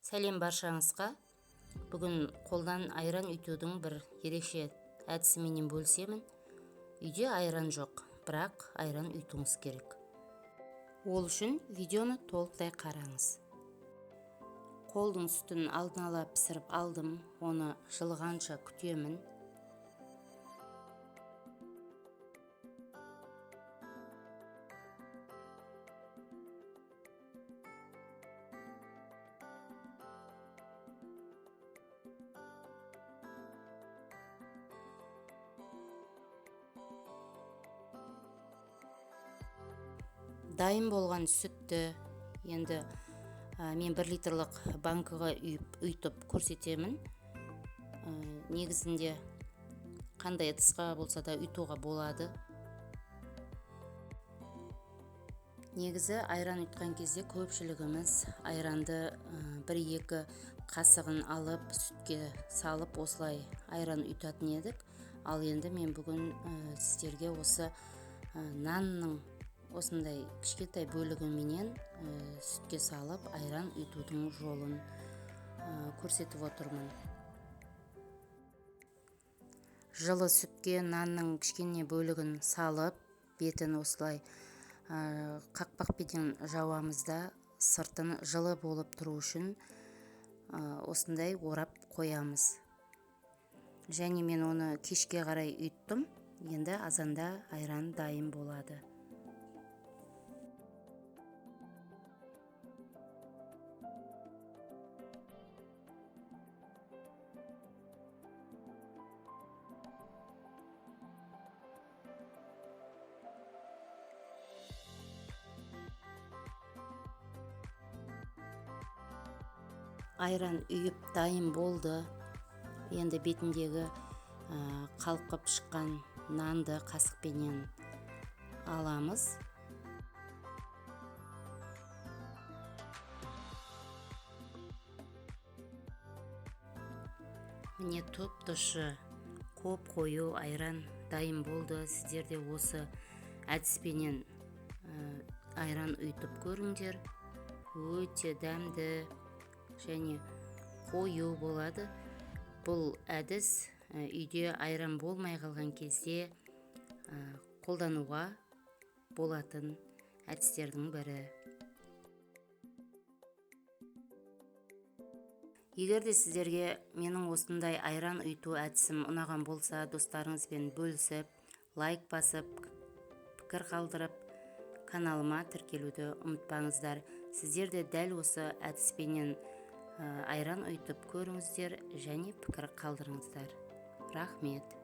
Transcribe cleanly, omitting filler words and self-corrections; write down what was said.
Сәлем баршаңызға. Бүгін қолдан айран үйтудің бір ерекше әдісіменен бөлісемін. Үйде айран жоқ, бірақ айран үйтуіңіз керек. Ол үшін видеоны толықтай қараңыз. Қолдың сүтін алдын ала пісіріп алдым, оны жылығанша күтемін. Дайын болған сүтті енді мен 1 литрлік банкаға үйтіп көрсетемін. Негізінде қандай ыдысқа болса да үйтуға болады. Негізі айран үйткен кезде көпшілігіміз айранды 1-2 қасығын алып сүтке салып осылай айран үйтатын едік. Ал енді мен бүгін сіздерге осы нанның осындай кішкентай бөлігіменен сүтке салып айран үйтудің жолын көрсетіп отырмын. Жылы сүтке нанның кішкене бөлігін салып, бетін осылай қақпақпенен жауамыз да, сыртын жылы болып тұру үшін осындай орап қоямыз. Және мен оны кешке қарай үйттім. Енді азанда айран дайын болады. Айран үйіп дайын болды. Енді бетіндегі қалқып шыққан нанды қасықпенен аламыз. Міне тұп-тұшы қоп-қою айран дайын болды. Сіздер де осы әдіспенен айран үйтіп көріңдер. Өте дәмді және қою болады. Бұл әдіс үйде айран болмай қалған кезде қолдануға болатын әдістердің бірі. Егер де сіздерге менің осындай айран үйту әдісім ұнаған болса, достарыңызбен бөлісіп, лайк басып, пікір қалдырып, каналыма тіркелуді ұмытпаңыздар. Сіздер де дәл осы әдіспенен айран үйтіп көріңіздер және пікір қалдырыңыздар. Рахмет.